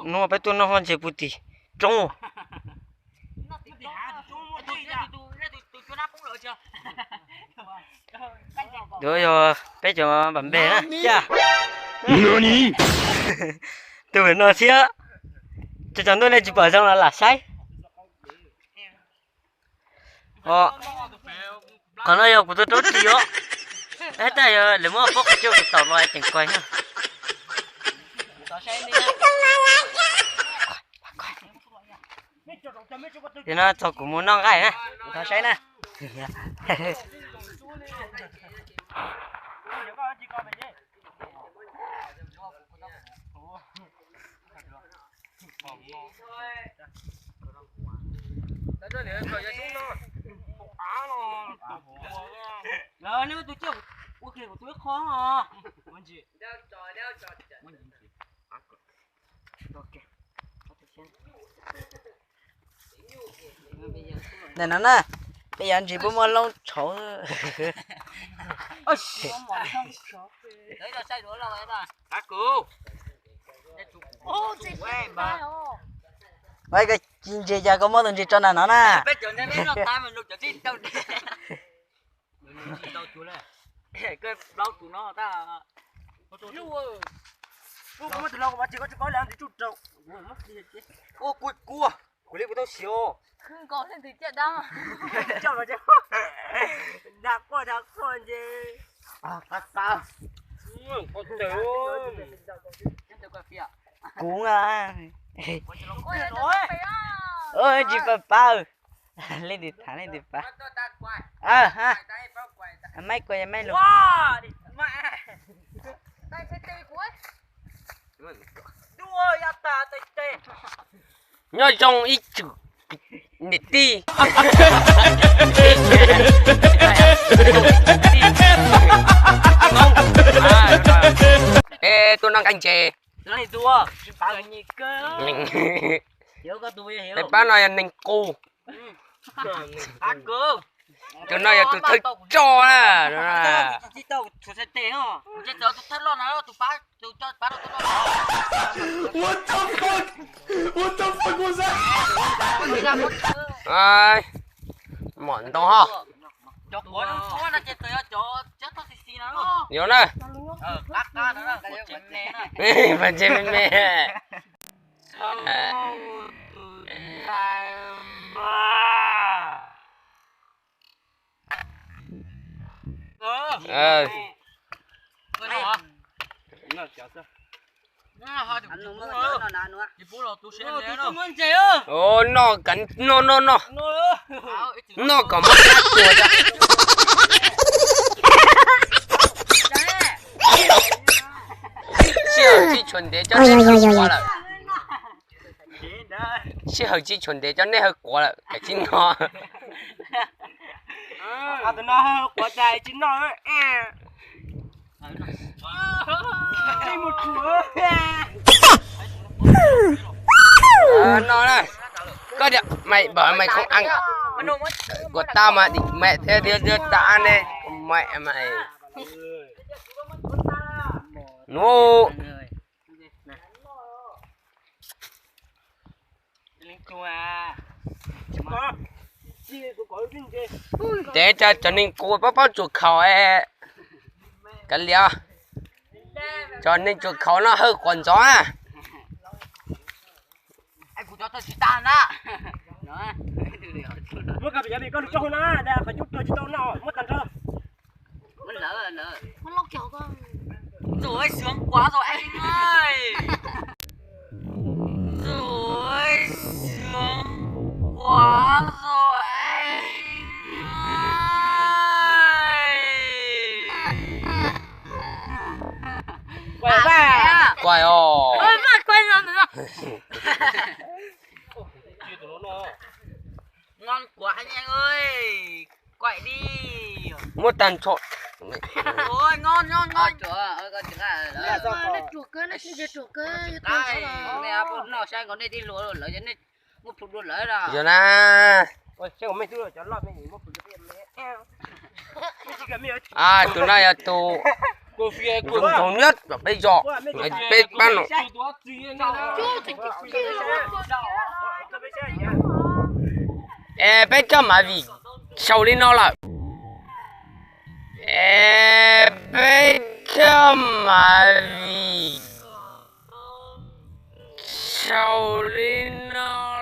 hnub peb tuaj noj hov ntshe puag tim roob. Yuav yog peb cov npam npeg na cas. Tus no thiab, cov cov ntuj nej tsis pom zoo los lam saib. Qhov no yog kuv tus rau ris os. Tab yog lawv muab pob qhov coj kuv tom los ceem kais na. Yog no txog kuv mus noj nqaij na, kuv thov saib na. Ntawm no na, peb yuav ntsis puab muaj loob tshauv. Ua koj ci ntses cas koj muab tus ntses tso ntawm no na. Ua kuj kuj, kuv li kuv tau siv os. Dag quaj dag quaj nce. Kuv tsis pab pab. Leej twg tham leej twg pab. Maib kuas yog maib lug. Nyob zoo ib tsoom niam tij. Es tuaj noj nqaij ntses. Peb pab no yog neeg qus. Tus no yog tus thawj tsoj na. Mom ntoo ho. Yuav na. Pab ntsej me me. Noj kom noj noj noj. Noj kom mob kab tuag. Sij hawm tsis tshua ntev cov nej hawv quav lawm. Sij hawm tsis tshua ntev cov nej hawv quav lawm, kav tsij noj. No na, koj tias mày bảo mày không ăn, của tao mà định mẹ thế, thế, thế tao ăn đây, mẹ mày. Nô. Ces cov neeg kuv paub paub tsuas khaum, kav liam, cov neeg tsuas khaum no hawj quav ntxov na. Rồi sướng quá rồi anh ơi. Rồi sướng quá rồi anh ơi. Quay ba. Quay ồ. Ôi, ba quay rồi nữa. Ngon quá anh em ơi. Quay đi. Muab tag nrho. Ôi, ngon, ngon, ngon. Ôi, chuột, ôi, con chuột à, lỡ. Ôi, nó chuột cơ, nó kêu chuột cơ, chuột cái. Nè, bố nó sai còn đây đi lùa lỡ cho nên mua phục đua lỡ đó. Giờ nè. Ôi, sao mà mày cứ lùa cho lọt mày mua phục đua mày. Ai, tụi nó giờ tụi Zoo zoo nyob rau peb zos, peb pab no. Es peb coj Mav Vim sau li no lawm. Es peb coj Mav Vim sau li no